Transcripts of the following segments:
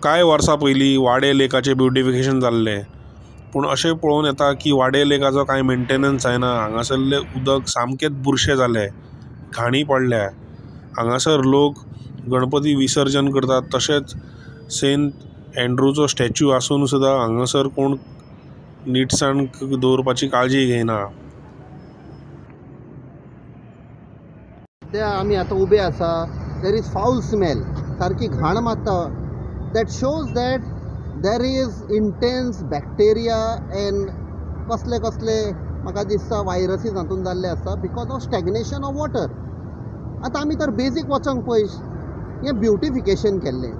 कांय वर्सां पयलीं वाडे लेकाचें ब्युटिफिकेशन जाल्लें, पूण अशें पळोवन येता की वाडे लेकाचो कांय मेन्टेनन्स जायना. हांगासरलें उदक सामकेंच बुरशें जालें, घाणी पडल्या. हांगासर लोक गणपती विसर्जन करतात, तशेंच सेंट एन्ड्रयूचो स्टेच्यू आसून सुद्दां हांगासर कोण निटसाण दवरपाची काळजी घेयना. सद्या आमी आतां उबे आसा, there is foul smell, सारकी घाण मारता. That shows that there is intense bacteria and कसले कसले म्हाका दिसता वायरसीस हातून जाल्ले आसा because of stagnation of water. आतां आमी तर बेजीक वचोंक पयस हें ब्युटिफिकेशन केल्लें,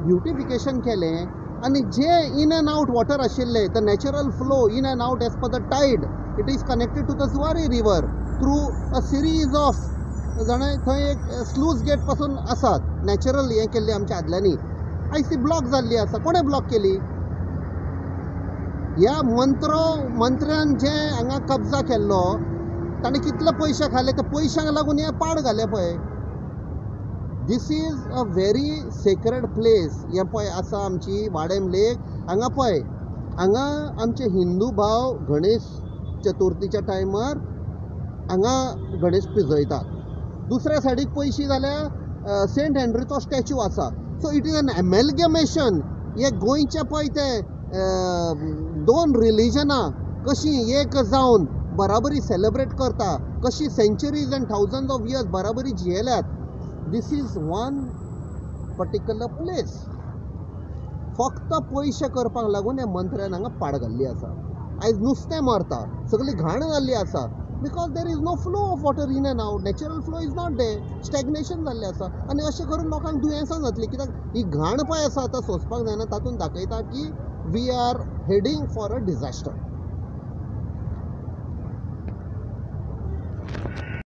ब्युटिफिकेशन केलें आनी जे इन एंड आवट वॉटर आशिल्लें, the natural flow in and out as per the tide, it is connected to the Zuari river through a series of जाणा थंय एक स्लूज गेट पासून आसात नॅचरल हें केल्लें आमच्या आदल्यांनी. आयज ती ब्लॉक जाल्ली आसा. कोणें ब्लॉक केली? ह्या मंत्र्यान जे हांगा कब्जा केल्लो ताणें कितले पयशे खाले, त्या पयशांक लागून हें पाड घालें पळय. This is a very sacred place. हें पळय आसा आमची वाडेम लेक. हांगा पळय, हांगा आमचे हिंदू भाव गणेश चतुर्थीच्या टायमार हांगा गणेश पुजयतात. दुसऱ्या सायडीक पयशी जाल्यार सेंट हेनरीचो स्टॅच्यू आसा. So it is an amalgamation. हे गोंयचे पळय ते दोन रिलिजनां कशीं एक जावन बराबरी सेलिब्रेट करता, कशी centuries and thousand of years बराबरी जियेल्यात. This is one particular place. फक्त पयशे करपाक लागून ह्या मंत्र्यान हांगा पाड घाल्ली आसा. आयज नुस्तें मरता, सगळी घाण जाल्ली आसा because there is no flow of water in and out, natural flow is not there, stagnation जाल्लें आसा. आनी अशें करून लोकांक दुयेंसां जातलीं, कित्याक ही घाण पळय आसा आतां सोंसपाक जायना. तातूंत दाखयता की we are heading for a disaster.